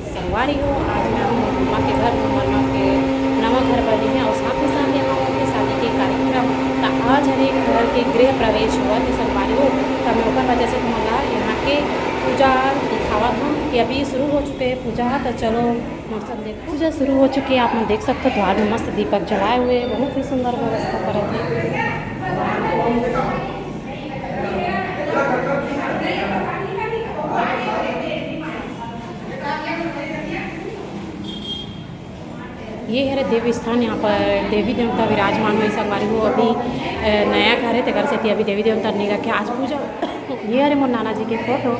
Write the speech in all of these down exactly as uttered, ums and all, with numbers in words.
संगवारी हो, आज मैं अपन मम्मा के घर, मम्मा के नवा घर बने हे और साथ ही साथ यहाँ उनके शादी के कार्यक्रम। त आज हरे घर के गृह प्रवेश हुआ थे संगवारी हो, त मैं ओकर वजह से तुमन ला यहाँ के पूजा दिखावत हूँ कि अभी शुरू हो चुके हैं पूजा। तो चलो, मौसम देख, पूजा शुरू हो चुकी है। आप मन देख सकते हो, द्वार में मस्त दीपक जलाए हुए हैं, बहुत ही सुंदर व्यवस्था करत है। ये हरे देव स्थान, यहाँ पर देवी देवता विराजमान हुए संगवारी हो। अभी अ, नया घर है, तेकर सेती अभी देवी देवता नहीं रखे। आज पूजा ये हरे मोर नाना जी के फोटो,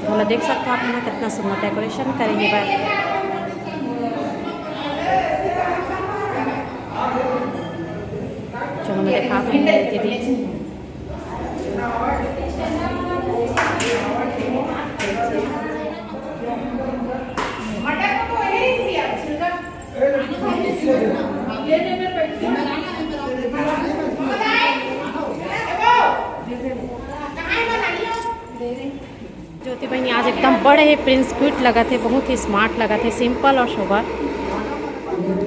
मतलब देख सकते हो आप यहाँ कितना सुंदर डेकोरेशन करेंगे। बस चलो, मैं दिखाती हूँ दीदी। ज्योति बहिनी आज एकदम बड़े हे, प्रिंस क्यूट लगत हे, बहुत ही स्मार्ट लगत हे, सिंपल और सोबर।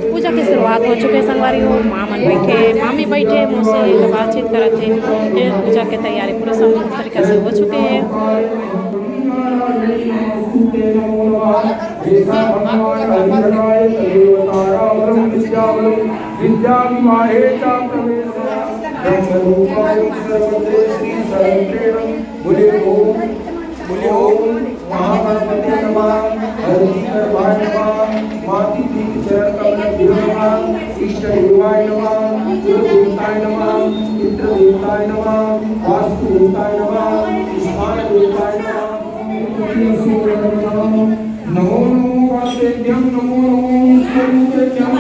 पूजा के शुरुआत हो चुके हे संगवारी हो। माँ मन बैठे, मामी बैठे, मोर से बातचीत करत हे। फिर पूजा के तैयारी पूरा संपूर्ण तरीका से हो चुके हे। विद्या विवाहे च प्रवेश ब्रह्मरूपाय सर्वते श्री सरस्वते नमः। बोले ओम, बोले ओम महागणपते नमः, हरती गर्भाय नमः, माती पीत चरण कमलभ्यो नमः, इष्ट देवाय नमः, कुल देवताय नमः, मित्र देवताय नमः, वास्तु देवताय नमः, स्थान देवताय नमः। नमो नमो गणेभ्यं, नमो नमो विश्वरूपेभ्यं,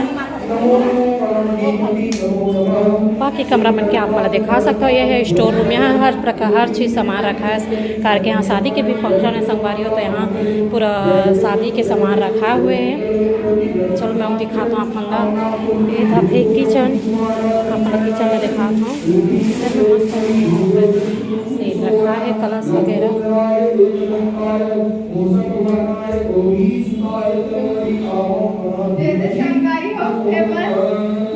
नमो नमो गणपति, नमो नमः। बाकी कमरा मन के आप मन ला दिखा सकते हो। यह है स्टोर रूम, यहाँ हर प्रकार, हर चीज़ सामान रखा है, करके यहाँ शादी के भी फंक्शन है संगवारी हो, तो यहाँ पूरा शादी के सामान रखा हुए है। चलो, मैं दिखाता हूँ आप मन ला। ये था फिर किचन, आप मन ला किचन में दिखाता हूँ। किचन में मस्त से रखा है कलश वगैरह। जैसे संगवारी हो, फेमस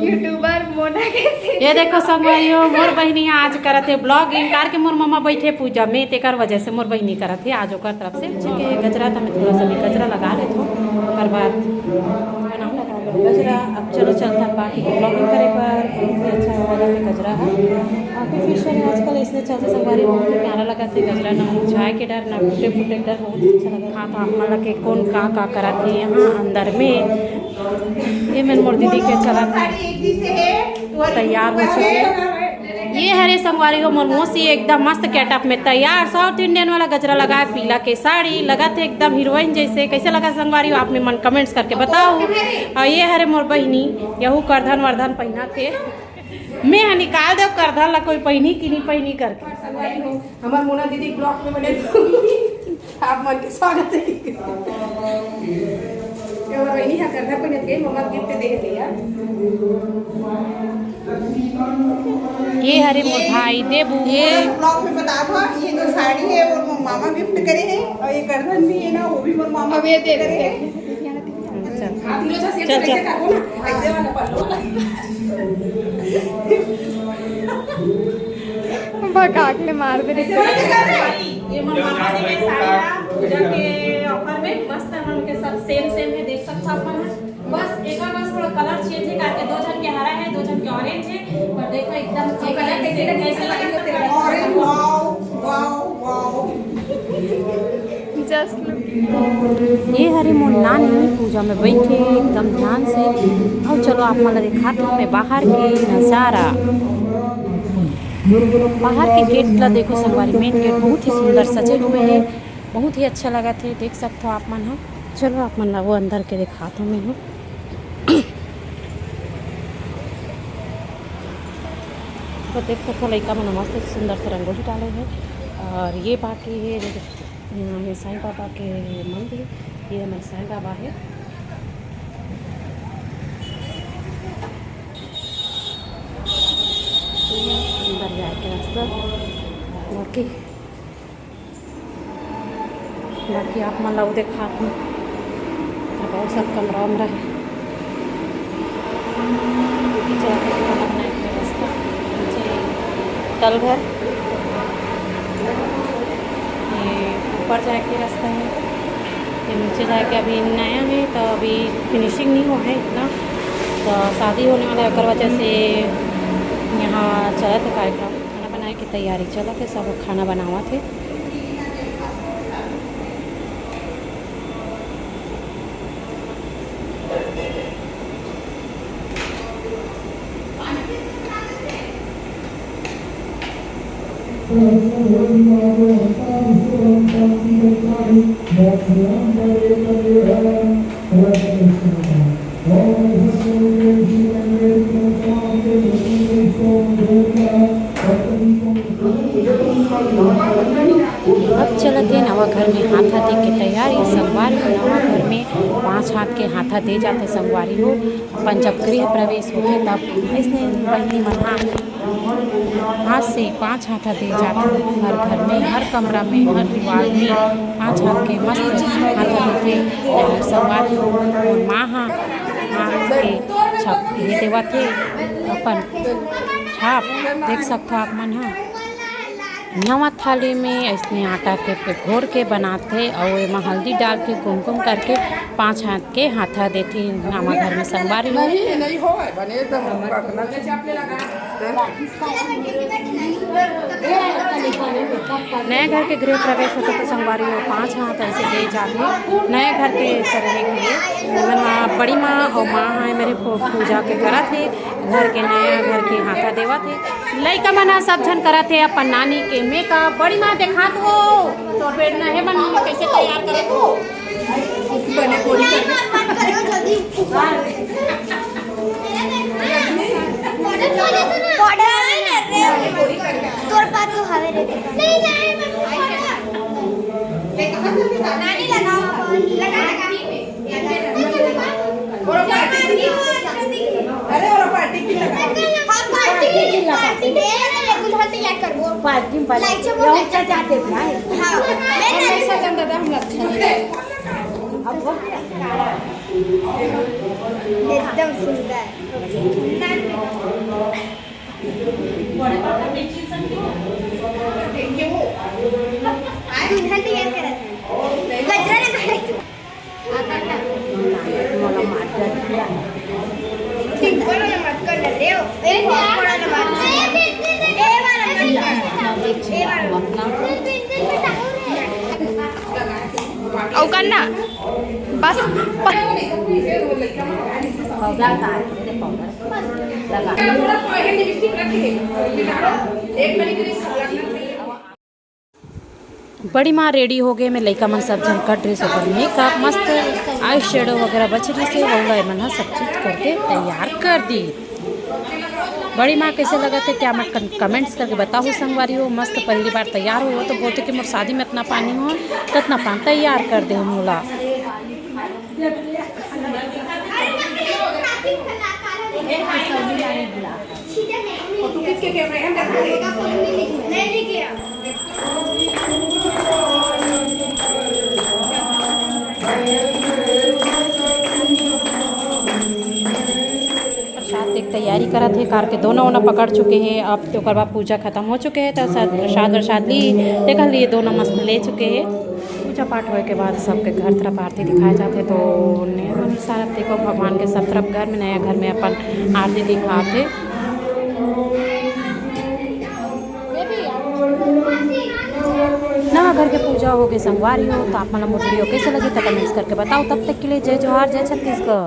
यूट्यूबर मोना के ये देखो संगवारी हो, मोर बहिनी आज करत हे ब्लॉगिंग, करके मोर मम्मा बैठे पूजा में, तेकर वजह से मोर बहिनी करत हे आज ओकर तरफ से। ठीक है, गजरा तो मैं थोड़ा सा भी गजरा लगा लेत हूँ, ओकर बाद बनाऊँ लगा लो गजरा। अब चलो चलता बाकी के ब्लॉगिंग करे पर। बहुत ही अच्छा वाला में गजरा है, आर्टिफिशियल है आजकल, इसने चलते संगवारी बहुत ही प्यारा लगा थे गजरा, ना मुरझाए के डर, ना टूटे फूटे के डर, बहुत ही अच्छा लगा। हाँ, तो आप मन ला के कौन का का करत हे यहाँ अंदर में, ये मेर मोर दीदी के चलत हे, तैयार हो चुके हैं। ये हरे संगवारी हो मोर मौसी, एकदम मस्त गेटअप में तैयार, साउथ इंडियन वाला गजरा लगाए, पीला के साड़ी, लगत हे एकदम हीरोइन जैसे। कैसे लगा संगवारी हो, आप में मन कमेंट्स करके बताओ। और ये हरे मोर बहिनी, यहू करधन वरधन पहनत हे। मैं हा निकाल देव करधन ला, कोई पहनी कि नहीं पहनी करके। हमार मोना दीदी ब्लॉग में बने आप मन के स्वागत है। ये हमार बहिनी हा करधन पहनत गई, मम्मा गिफ्ट दे दिया। ये हरे मोर भाई देबू। ये ब्लॉग में बता दो, ये जो साड़ी है वो मोर मामा गिफ्ट करे हैं और ये करधन भी है ना, वो भी मोर मामा अब ये दे गिफ्ट करे हैं। चल। चल, चल। भगा के मार दे रही। ये मोर मामा जी के साड़ी ला पूजा के ऑफर में मस्त है, उनके सब सेम सेम है, देख सकते हो आप मन। बस एक बार बस थोड़ा कलर चेंज है, करके दो झन के हरा है, दो झन के ऑरेंज है। और देखो एकदम कलर कैसे लगा? Orange, wow, wow, wow. ये हरे मोर नानी पूजा में बैठे एकदम ध्यान से। और चलो आप मन ला दिखात हूँ मैं बाहर के नज़ारा। बाहर के गेट ला देखो संगवारी, मेन गेट बहुत ही सुंदर सजे हुए है, बहुत ही अच्छा लगत हे। देख सकत हो आप मन ह। चलो आप मन ला वो अंदर के दिखात हूँ मैं हूँ। तो देख सकते हो लइका मन मस्त सुंदर से रंगोली डाले है। और ये बाकी है जो यहाँ है साईं बाबा के मंदिर, ये हमारे साईं बाबा है। अंदर जाके रास्ता बाकी बाकी आप मन ला वो दिखात हूँ। बहुत सब कमरा उमरा है। नीचे जाके खाना बनाए के व्यवस्था। नीचे तल घर, ये ऊपर जाए के रास्ता है। ये नीचे जाए के अभी नया है, तो अभी फिनिशिंग नहीं हुआ है इतना, तो शादी होने वाला है, ओकर वजह से यहाँ चलत है कार्यक्रम। खाना बनाए के तैयारी चलत है, सब खाना बनावत है। अब चलत हे नवा घर में हाथा दे के तैयारी। संगवारी हो, नवा घर में पांच हाथ के हाथा दे जाथे संगवारी हो। अपन जब गृह प्रवेश होथे, तब अइसने बहिनी मन हा हाथ से पांच हाथा दे जाथे। हर घर में, हर कमरा में, हर दीवार में पांच हाथ के मस्त हाथा देथे। अउ संगवारी हो, मोर माँ हा हाथ के छाप ये देवत हे, अपन छाप देख सकथो आप मन हा। नवा थाली में अइसने आटा के पे घोर के बनाथे अउ एमा हल्दी डाल के कुमकुम करके पांच हाथ के हाथा देथे। नवा घर में संगवारी हो। नहीं, नहीं हो, बने एकदम पकना। नया घर के गृह प्रवेश होथे तो संगवारी हो, पांच हाथ ऐसे दे जाथे नया घर के तरह के लिए। मन हा बड़ी माँ अउ माँ हा मेरे को पूजा के करत हे, घर के नया घर के हाथा देवत हे। लइका मन ह सब झन करत हे अपन नानी के मेकअप। बड़ी माँ देखा तो, तो बेटना हे मन कैसे तैयार करत हो। बने पूरी कर दे। पाउडर नहीं ना रे, तोर पास तो हवे रे। नहीं, नहीं, मैं नानी लगा, लगा, लगा। अरे, और पार्टी की लगा। हम पार्टी की, पार्टी की, दुल्हन तैयार करबो। पार्टी में लाइट से बोल। अच्छा जाते भाई। हाँ, मैं नहीं सजन दादा हम अच्छा। अब वो एकदम सुंदर। दुल्हन तैयार करत है। गजरा लगा है। मोला मार डर। सिंपल वाला मत कर ना रे। ए, बहुत बड़ा वाला मत कर। ए वाला मत कर। ए वाला। अउ करना। बस। पाउडर डाल, पाउडर। लगा। बड़ी माँ रेडी हो गे, में लइका मन सब झन कर ड्रेस ओकर मेकअप, मस्त आई शेडो वगैरह बच रही से, ओला एमन ह सब चीज करके तैयार कर दी। बड़ी माँ कैसे लगत हे, क्या मत कमेंट्स करके बताओ संगवारी हो। मस्त पहली बार तैयार हो तो बोलते कि मोर शादी में इतना पानी हो, तो इतना पानी तैयार कर दे मोला। प्रसाद के तैयारी करत हे, कार के दोनों ओना पकड़ चुके हे। अब तो ओकर बाद पूजा खत्म हो चुके हे, तो सब प्रसाद वरसाद ली, देखल लिए दोनों मस्त ले चुके हे। पूजा पाठ होए के बाद सबके घर तरफ आरती दिखाए जाथे, तो ने-, सारा देखो भगवान के सब तरफ घर में, नया घर में अपन आरती दिखाथे। नवा घर के पूजा हो गए संगवारी हो, तो आप मन ला मोर वीडियो कैसे लगी तो कमेंट्स करके बताओ। तब तक के लिए जय जोहार, जय छत्तीसगढ़।